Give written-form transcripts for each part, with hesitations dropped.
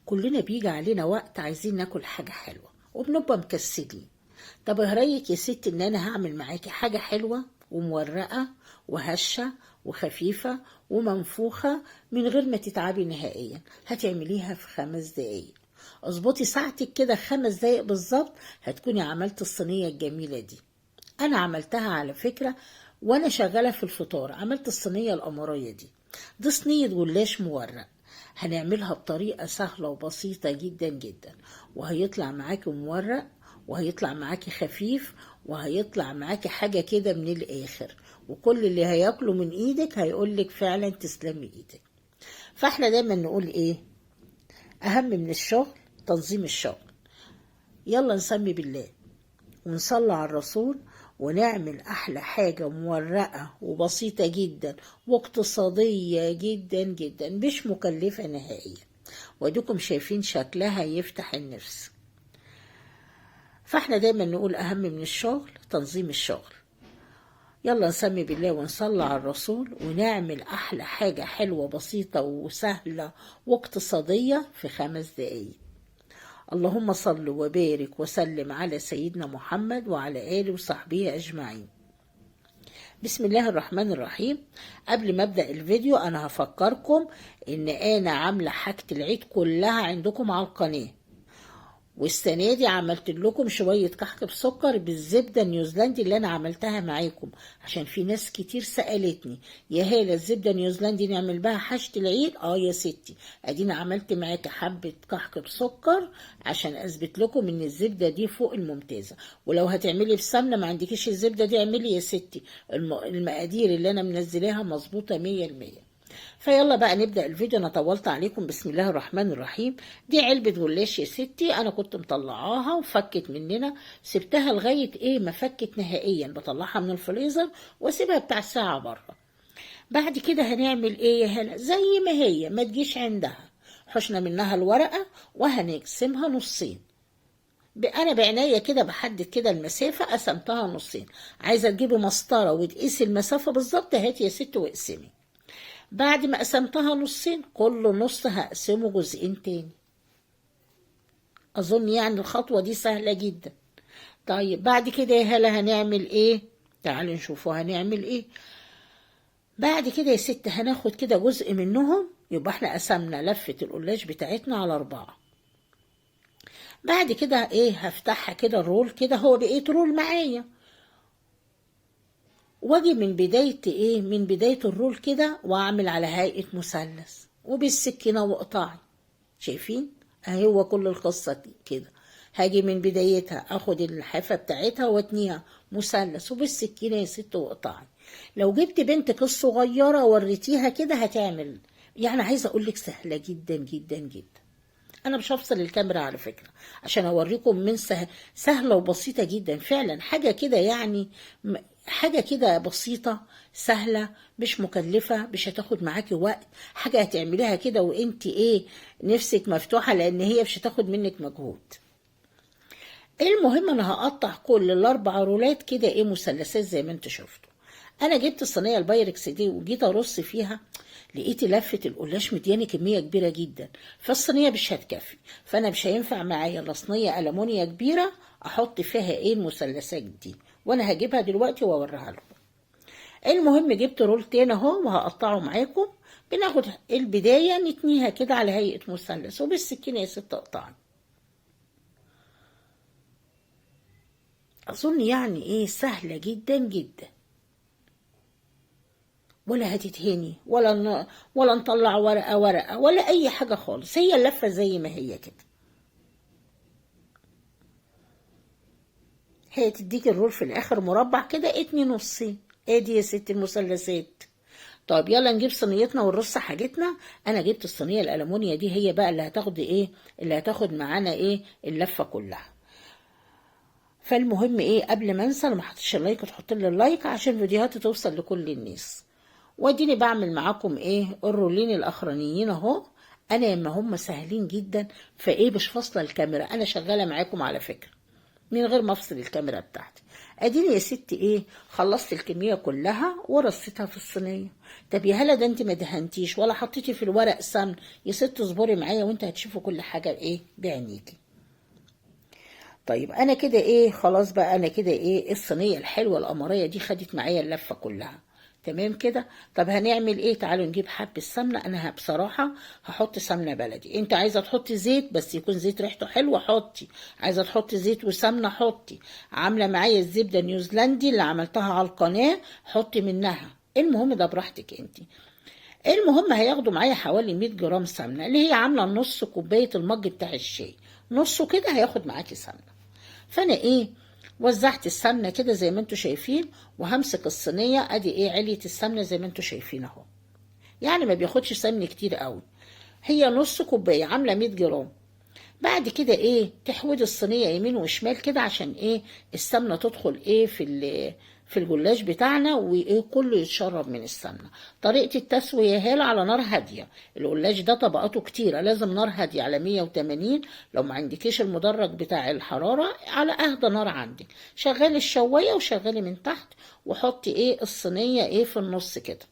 كلنا بيجي علينا وقت عايزين ناكل حاجة حلوة وبنبقى مكسلين. طب ايه رأيك يا ستي ان انا هعمل معاكي حاجة حلوة ومورقة وهشة وخفيفة ومنفوخة من غير ما تتعبي نهائيا؟ هتعمليها في 5 دقايق. اظبطي ساعتك كده 5 دقايق بالظبط هتكوني عملت الصينية الجميلة دي. انا عملتها على فكرة وانا شغالة في الفطار، عملت الصينية القمرية دي. دي صينية جلاش مورق، هنعملها بطريقة سهلة وبسيطة جدا جدا، وهيطلع معاكي مورق وهيطلع معاكي خفيف وهيطلع معاكي حاجة كده من الآخر، وكل اللي هياكله من ايدك هيقولك فعلا تسلمي ايدك. فاحنا دايما نقول ايه؟ اهم من الشغل تنظيم الشغل. يلا نسمي بالله ونصلي على الرسول ونعمل احلى حاجة مورقة وبسيطة جدا واقتصادية جدا جدا، مش مكلفة نهائيا، واديكم شايفين شكلها يفتح النفس. فاحنا دايما نقول اهم من الشغل تنظيم الشغل. يلا نسمي بالله ونصلي على الرسول ونعمل احلى حاجة حلوة بسيطة وسهلة واقتصادية في 5 دقايق. اللهم صل وبارك وسلم على سيدنا محمد وعلى آله وصحبه أجمعين. بسم الله الرحمن الرحيم. قبل ما أبدأ الفيديو أنا هفكركم إن أنا عاملة حاجة العيد كلها عندكم على القناة، والسنة دي عملت لكم شوية كحك بسكر بالزبدة النيوزيلندي اللي أنا عملتها معاكم، عشان في ناس كتير سألتني يا هالة الزبدة النيوزيلندي نعمل بها حاجة العيد؟ يا ستي أدينا عملت معاكي حبة كحك بسكر عشان أثبت لكم إن الزبدة دي فوق الممتازة. ولو هتعملي بسمنة ما عندكيش الزبدة دي اعملي يا ستي، المقادير اللي أنا منزلاها مظبوطة 100%. فيلا بقى نبدأ الفيديو، أنا طولت عليكم. بسم الله الرحمن الرحيم. دي علبة جلاش يا ستي، أنا كنت مطلعاها وفكت مننا، سبتها لغاية إيه ما فكت نهائيا، بطلعها من الفريزر واسيبها بتاع ساعة بره. بعد كده هنعمل إيه يا هلا؟ زي ما هي ما تجيش عندها، حشنا منها الورقة وهنقسمها نصين. أنا بعناية كده بحدد كده المسافة، قسمتها نصين. عايزة تجيبي مسطرة وتقيسي المسافة بالظبط، هاتي يا ستي واقسمي. بعد ما قسمتها نصين كل نص هقسمه جزئين تاني. أظن يعني الخطوة دي سهلة جدا. طيب بعد كده يا هلا هنعمل إيه؟ تعالوا نشوفوا هنعمل إيه. بعد كده يا ست هناخد كده جزء منهم، يبقى احنا قسمنا لفة القلاش بتاعتنا على 4. بعد كده إيه؟ هفتحها كده الرول كده، هو بقيت رول معايا، واجي من بداية ايه؟ من بداية الرول كده واعمل على هيئة مثلث وبالسكينة واقطعي. شايفين؟ اهي هو كل القصة كده. هاجي من بدايتها اخد الحافة بتاعتها واتنيها مثلث وبالسكينة يا ست واقطعي. لو جبت بنتك الصغيرة وريتيها كده هتعمل، يعني عايزة اقولك سهلة جدا جدا جدا. انا مش هفصل الكاميرا على فكرة عشان اوريكم من سهلة وبسيطة جدا فعلا، حاجة كده يعني حاجة كده بسيطة سهلة مش مكلفة، مش هتاخد معاكي وقت، حاجة هتعمليها كده وانت ايه نفسك مفتوحة، لان هي مش هتاخد منك مجهود. المهم انا هقطع كل ال4 رولات كده ايه مثلثات زي ما انتوا شفتوا. انا جبت الصينية البايركس دي وجيت ارص فيها، لقيت لفة القلاش مدياني كمية كبيرة جدا، فالصينية مش هتكفي، فانا مش هينفع معايا الا صينية ألمونيا كبيرة احط فيها ايه المثلثات دي، وانا هجيبها دلوقتي واوريها لكم. المهم جبت رول تاني اهو وهقطعه معاكم. بناخد البداية نتنيها كده على هيئة مثلث وبالسكينة يا ست اقطعي. اظن يعني ايه سهلة جدا جدا، ولا هتتهني ولا نطلع ورقة ورقة ولا أي حاجة خالص، هي اللفة زي ما هي كده. هي تديك الرول في الآخر مربع كده اتنين نصين. ادي يا ست المثلثات. طب يلا نجيب صينيتنا ونرص حاجتنا. أنا جبت الصينية الألمونيا دي، هي بقى اللي هتاخد إيه، اللي هتاخد معانا إيه اللفة كلها. فالمهم إيه قبل ما أنسى، ما حطيتش ال like تحط لي ال like عشان فيديوهاتي توصل لكل الناس. واديني بعمل معاكم ايه الرولين الاخرانيين اهو. انا لما هم سهلين جدا فايه مش فاصله الكاميرا، انا شغاله معاكم على فكره، من غير ما افصل الكاميرا بتاعتي. اديني يا ستي ايه، خلصت الكمية كلها ورصيتها في الصينية. طب يا هلا ده انت ما دهنتيش ولا حطيتي في الورق سمن. يا ست اصبري معايا وانت هتشوفوا كل حاجة ايه بعينيكي. طيب انا كده ايه، خلاص بقى انا كده ايه، الصينية الحلوة القمريه دي خدت معايا اللفة كلها، تمام كده. طب هنعمل ايه؟ تعالوا نجيب حبه سمنه. انا بصراحة هحط سمنه بلدي. انت عايزه تحطي زيت بس يكون زيت ريحته حلوة حطي، عايزه تحطي زيت وسمنه حطي. عامله معايا الزبدة النيوزيلندي اللي عملتها على القناة حطي منها، المهم ده براحتك انت. المهم هياخدوا معايا حوالي 100 جرام سمنه، اللي هي عامله نص كوباية المج بتاع الشاي، نصه كده هياخد معاكي سمنه. فانا ايه وزعت السمنة كده زي ما انتوا شايفين، وهمسك الصينية ادي ايه عليه السمنة زي ما انتوا شايفين اهو. يعني ما بياخدش سمن كتير قوي، هي نص كوباية عامله 100 جرام. بعد كده ايه تحود الصينية يمين وشمال كده عشان ايه السمنة تدخل ايه في الجلاش بتاعنا، وايه كله يتشرب من السمنة. طريقه التسوية هاله على نار هادية. الجلاش ده طبقاته كتيرة، لازم نار هادية على 180. لو ما عندكيش المدرج بتاع الحرارة على اهدى نار عندك. شغلي الشوايه وشغلي من تحت، وحطي ايه الصينية ايه في النص كده.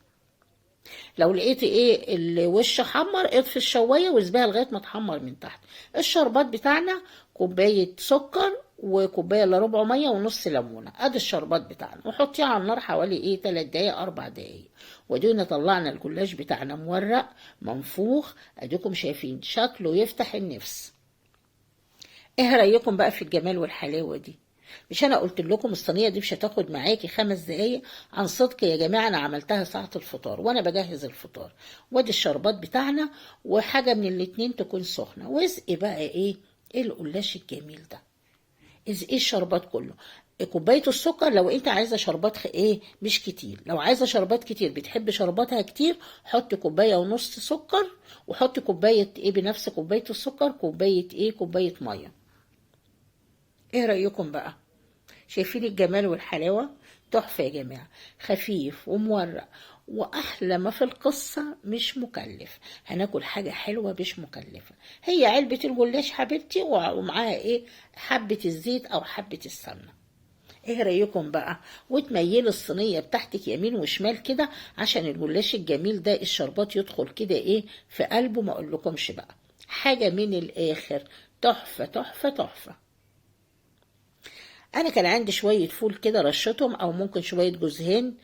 لو لقيتي ايه الوش حمر اطفي الشوايه واسيبيها لغاية ما تحمر من تحت. الشربات بتاعنا كوباية سكر وكوبايه الا ربع مية ونص ليمونه، ادي الشربات بتاعنا، وحطيه على النار حوالي ايه 3 دقايق 4 دقايق. ودينا طلعنا الجلاش بتاعنا مورق منفوخ، اديكم شايفين شكله يفتح النفس. ايه رايكم بقى في الجمال والحلاوه دي؟ مش انا قلت لكم الصينية دي مش هتاخد معاكي 5 دقايق؟ عن صدق يا جماعة انا عملتها ساعة الفطار وانا بجهز الفطار. وادي الشربات بتاعنا، وحاجه من الاتنين تكون سخنة. واسقي بقى ايه القلاش الجميل ده، اسقي الشربات كله. كوباية السكر لو انت عايزه شربات ايه مش كتير، لو عايزه شربات كتير بتحب شرباتها كتير حط كوباية ونص سكر، وحط كوباية ايه بنفس كوباية السكر كوباية ايه كوباية مية. ايه رايكم بقى؟ شايفين الجمال والحلاوة؟ تحفة يا جماعة، خفيف ومورق، وأحلى ما في القصة مش مكلف. هناكل حاجة حلوة مش مكلفة. هي علبة الجلاش حبيبتي ومعاها ايه حبة الزيت أو حبة السمنة. ايه رأيكم بقى؟ وتميلي الصينية بتاعتك يمين وشمال كده عشان الجلاش الجميل ده الشربات يدخل كده ايه في قلبه. ما اقولكمش بقى حاجة من الآخر، تحفة تحفة تحفة. انا كان عندي شوية فول كده رشتهم، او ممكن شوية جوز هند،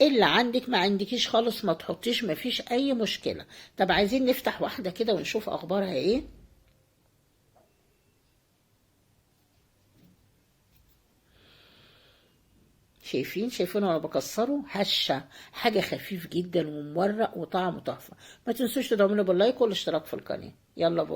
اللي عندك. ما عندكيش خالص ما تحطيش، ما فيش اي مشكلة. طب عايزين نفتح واحدة كده ونشوف اخبارها ايه. شايفين وانا بكسره هشه، حاجة خفيف جدا ومورق وطعمه تحفة. ما تنسوش تدعمونا بال like والاشتراك في القناة. يلا bye.